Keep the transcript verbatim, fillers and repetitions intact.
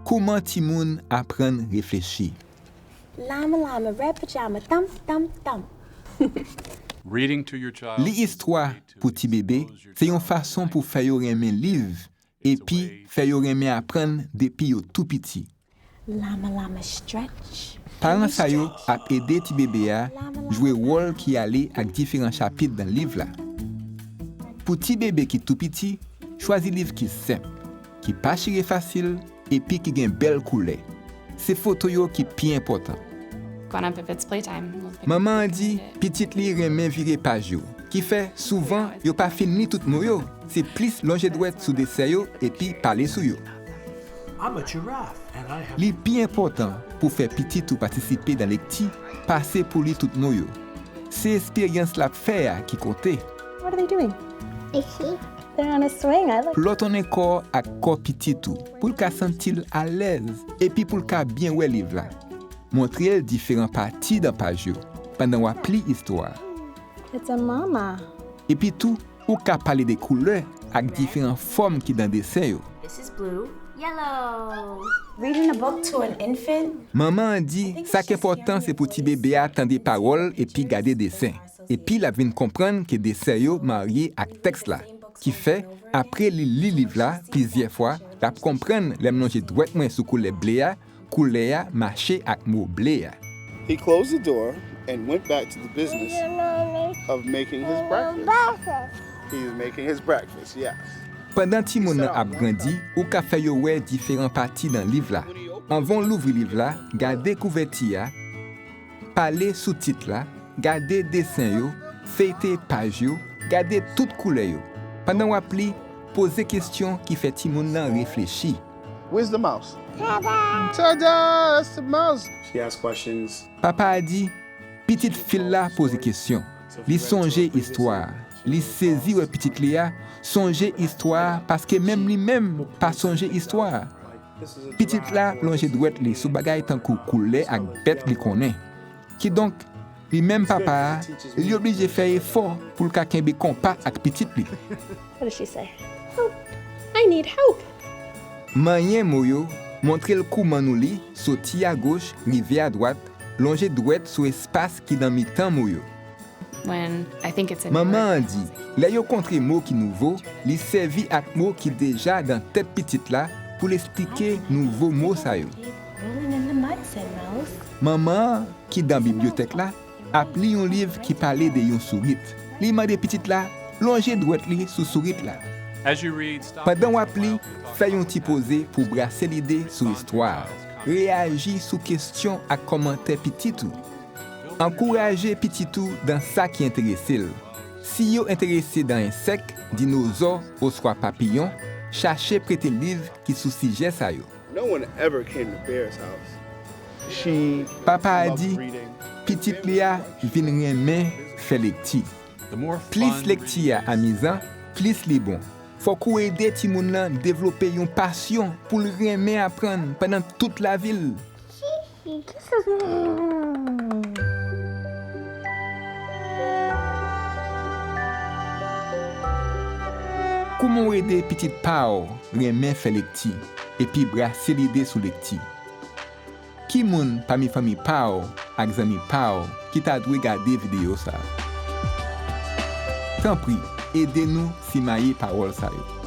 Kouman timoun aprann reflechi? Llama llama, red pajama, thump, thump, thump. Reading to your child Li istwa pou ti bebe se yon fason pou fè yo renmen liv epi fè yo renmen aprann depi yo tou piti. Llama llama, stretch. Paran sa yo ap ede ti bebe a jwe wòl ki ale ak diferan chapit nan liv la. Pou ti bebe ki tou piti, chwazi liv ki senp, ki pa chire fasil epi ki gen bèl koulè. Se foto yo ki pi enpòtan. Going up if it's playtime. We'll pick Manman an di pitit li renmen vire paj yo, ki fè souvan yo pa fin li tout mo yo. Se plis lonje dwèt sou desen yo epi pale sou yo. I'm a giraffe, and I have Li pi enpòtan pou fè pitit ou patisipe nan lekti pase pou li tout mo yo. Se esperyans l ap fè a ki konte. What are they doing? Ici. They're on a swing. I like. Plòtonnen kò ak kò pitit ou pou l ka santi l alèz epi pou l ka byen wè liv la. Montre l diferan pati nan paj yo pandan w ap li istwa a. It's a mama. Epi tou, ou ka pale de koulè ak diferan fòm ki nan desen yo. This is blue, yellow. Reading a book to an infant. Manman an di sa k enpòtan se pou ti bebe a tande pawòl epi gade desen. Epi l ap vin konprann ke desen yo marye ak tèks la. Ki fè, apre li li liv la plizyè fwa, l ap konprann lè m lonje dwèt mwen sou koulè ble a, koulè a mache ak mo ble a. He closed the door and went back to the business of making his breakfast. He's making his breakfast, yes. Pandan timoun nan ap grandi, ou ka fè yo wè diferan pati nan liv la. Anvan w louvri liv la, gade kouvèti a, pale sou tit la, gade desen yo, feyte paj yo, gade tout koulè yo. Pandan w ap li, poze kesyon ki fè timoun nan reflechi. Where's the mouse? Ta-da! That's the mouse! She asked questions. Papa a di, pitit fi l la poze kesyon. Li sonje istwa a. Li sezi wè pitit li a sonje istwa a paske menm li menm pa sonje istwa a. Pitit la lonje dwèt li sou bagay tankou koulè ak bèt li konnen. Kidonk, li menm papa a, li oblije fè efò pou l ka kenbe konpa ak pitit li. What does she say? Help. I need help. Manyen mo yo, montre l kouman nou li, soti agoch, rive adwat, lonje dwèt sou espas ki nan mitan mo yo. When I think it's a new Manman word. An di, lè yo kontre mo ki nouvo, li sèvi ak mo ki deja nan tèt pitit la pou l esplike nouvo mo sa yo. Rolling in the mud, said Mouse. Manman an, ki nan bibliyotèk la, ap li yon liv ki pale de yon sourit. Li mande pitit la lonje dwèt li sou sourit la. As you read, stop Pandan w once ap in a li, while to talk fè yon about ti the poze past. Pou brase lide sou istwa a. Reyaji sou kesyon ak kòmantè pitit ou. Ankouraje pitit ou nan sa ki enterese l. Si yo enterese nan ensèk, dinozò oswa papiyon, chache prete liv ki sou sijè sa yo. No one ever came to Bear's house. She Papa a loved di, reading. Pitit li a vin renmen fè lekti. The more Plis fun lekti a reading is, amizan, plis li bon. Fòk ou ede timoun nan devlope yon pasyon pou l renmen aprann pandan tout lavi l. This is. Kouman w ede pitit pa w renmen fè lekti epi brase lide sou lekti? Ki moun pami fanmi pa w ak zanmi pa w ki ta dwe gade videyo sa a? Tanpri, ede nou simaye pawòl sa yo.